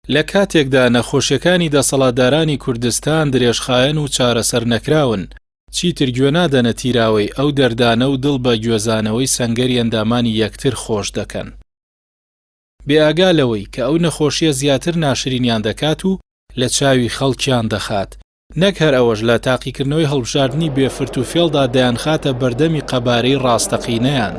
لە کاتێکدا نەخۆشیەکانی دەسەڵاتدارانی کوردستان درێژخایەن و چارەسەر نەکراون، چیتر گوێ نادەنە تیراوەی ئەو دەردانە و دڵ بە گوێزانەوەی سەنگەری ئەندامانی یەکتر خۆش دەکەن. بێ ئاگا لەوەی کە ئەو نەخۆشیە زیاتر ناشرینیان دەکات و لە چاوی خەڵکیان دەخات. نەک هەر ئەوەش لە تاقیکردنەوەی هەڵبژاردنی بێ فرت و فێڵدا دەیانخاتە بەردەمی قەبارەی ڕاستەقینەیان.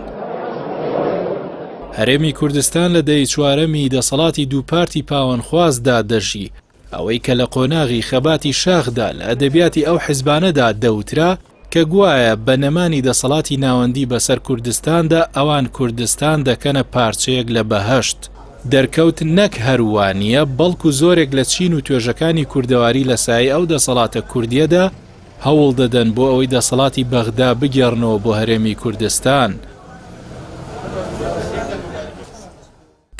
هەرێمی کوردستان لە دەیەی چوارەمی دەسەڵاتی دوو پارتی پاوانخوازدا دەژی، ئەوەی کە لە قۆناغی خەباتی شاخدا لە ئەدەبیاتی ئەو حزبانەدا دەوترا کە گوایە بە نەمانی دەسەڵاتی ناوەندی بەسەر کوردستاندا ئەوان کوردستان دەکەنە پارچەیەک لە بەهەشت، دەرکەوت نەک هەر وا نییە بەڵکو زۆرێک لە چین و توێژەکانی کوردەواری لە سایەی ئەو دەسەڵاتە کوردییەدا هەوڵ دەدەن بۆ ئەوەی دەسەڵاتی بەغدا بگێڕنەوە بۆ هەرێمی کوردستان.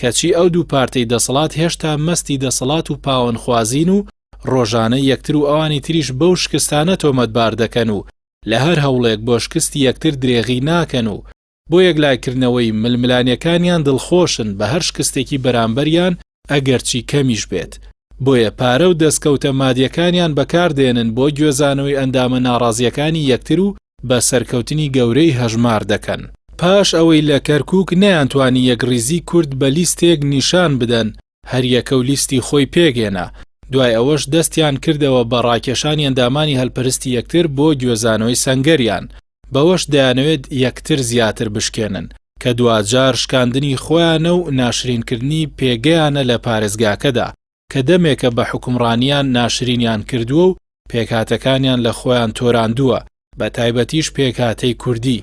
کەچی ئەو دوو پارتەی دەسەڵات هێشتا مەستی دەسەڵات و پاوەنخوازین و ڕۆژانە یەکتر و ئەوانی تریش بەو شکستانە تۆمەتبار دەکەن و لە هەر هەوڵێک بۆ شکستی یەکتر درێغی ناکەن و بۆ یەکلایکردنەوەی ململانێکانیان دڵخۆشن بە هەر شکستێکی بەرامبەریان ئەگەرچی کەمیش بێت. بۆیە پارە و دەستکەوتە مادیەکانیان بەکاردێنن بۆ گوێزانەوەی ئەندامە ناڕازیەکانی یەکتر و بە سەرکەوتنی گەورەی هەژمار دەکەن. پاش ئەوەی لە کەرکوک نەیانتوانی یەکڕیزی کورد بە لیستێک نیشان بدەن، هەریەکەو لیستی خۆی پێکهێنا، دوای ئەوەش دەستیان کردەوە بە ڕاکێشانی ئەندامانی هەلپەرستی یەکتر بۆ گوێزانەوەی سەنگەریان، بەوەش دەیانەوێت یەکتر زیاتر بشکێنن، کە دواجار شکاندنی خۆیانە و ناشرینکردنی پێگەیانە لە پارێزگاکەدا، کە دەمێکە بە حوکمڕانیان ناشرینیان کردووە و پێکهاتەکانیان لە خۆیان تۆراندووە، بە تایبەتیش پێکهاتەی کوردی.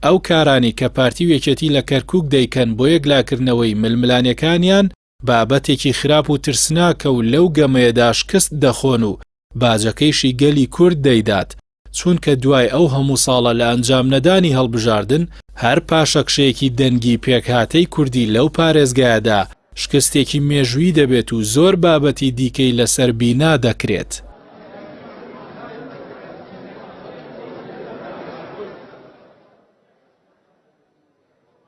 ئەو کارانەی کە پارتی و یەکێتی لە کەرکوک دەیکەن بۆ یەکلاکردنەوەی ململانێکانیان بابەتێکی خراپ و ترسناکە و لەو گەمەیەدا شکست دەخۆن و باجەکەیشی گەلی کورد دەیدات، چونکە دوای ئەو هەموو ساڵە لە ئەنجام نەدانی هەڵبژاردن، هەر پاشەکشەیەکی دەنگی پێکهاتەی کوردی لەو پارێزگایەدا شکستێکی مێژوویی دەبێت و زۆر بابەتی دیکەی لەسەر بینا دەکرێت.